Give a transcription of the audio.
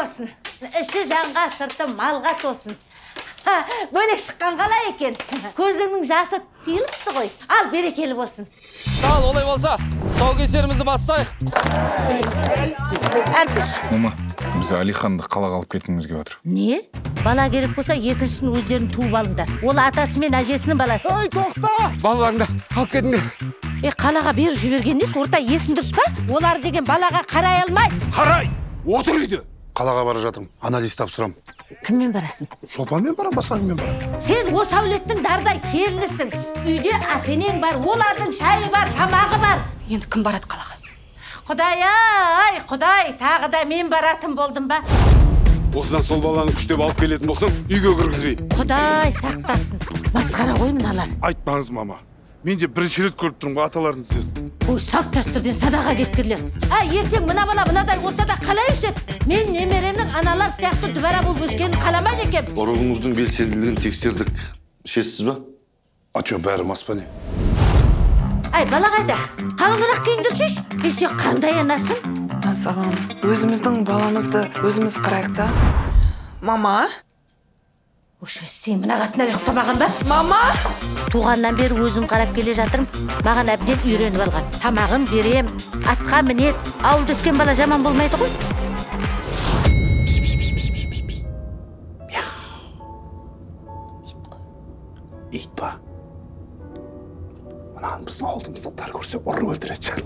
Болсын. Іші жанға, сырты малға толсын. Бөлек шыққан қалай екен? Көзіңнің жасы тиылыпты ғой. Ал, берекелі болсын. Ал, олай болса, тұсаукесерімізді бастайық. Әрпіш. Мама, біз Алиханды қалаға алып кеткіміз келіп отыр. Не? Бала керек болса, екіншісін өздерін туып алыңдар. Ол атасы мен әжесінің баласы. Ой, тоқта! Балаларыңды алып кетіңдер. Қалаға беріп жіберген несі? Орта есің дұрыс па? Олар деген балаға қарай алмайды. Қарай! Отыр үйде! Қалаға бара жатырмын, анализ тапсырам. Кіммен барасың? Шолпанмен барам, басқа кіммен барам? Сен осы әулеттің дардай келінісің. Үйде ата-енең бар, олардың шайы бар, тамағы бар. Енді кім барады қалаға? Құдай ай, Құдай, тағы да мен баратын болдым ба? Осыдан сол баланы күштеп алып келетін болсаң, үйге кіргізбей. Құдай сақтасын. Масқара ғой мыналар. Айтпаңыз, мама. Мен де бірінші рет көріп тұрмын ғой аталардың тізесін. Ой, салт дәстүрден садаға кеткірлер. Ә, ертең мына бала мынадай ортада қалай өседі? Мен немеремнің аналар сияқты дүбара болып өскенін қаламайды екенмін. Ұрығыңыздың белсенділігін тексердік. Ішесіз ба? А чё, бәрі мас па не? Ай, бала қайда? Қалыңырақ киіндіршеш? Сен қандай анасың? Саған өзіміздің баламызды өзіміз қарайық та. Мама? Ошо, сен мына қатындар ұйықтамаған ба? Мама! Туғаннан бері өзім қарап келе жатырмын. Маған әбден үйреніп алған. Тамағын берем, атқа мінет. Ауылда өскен бала жаман болмайды ғой. Ит па? Мынаны біздің ауылдың мысықтары көрсе ұрып өлтіретін шығар.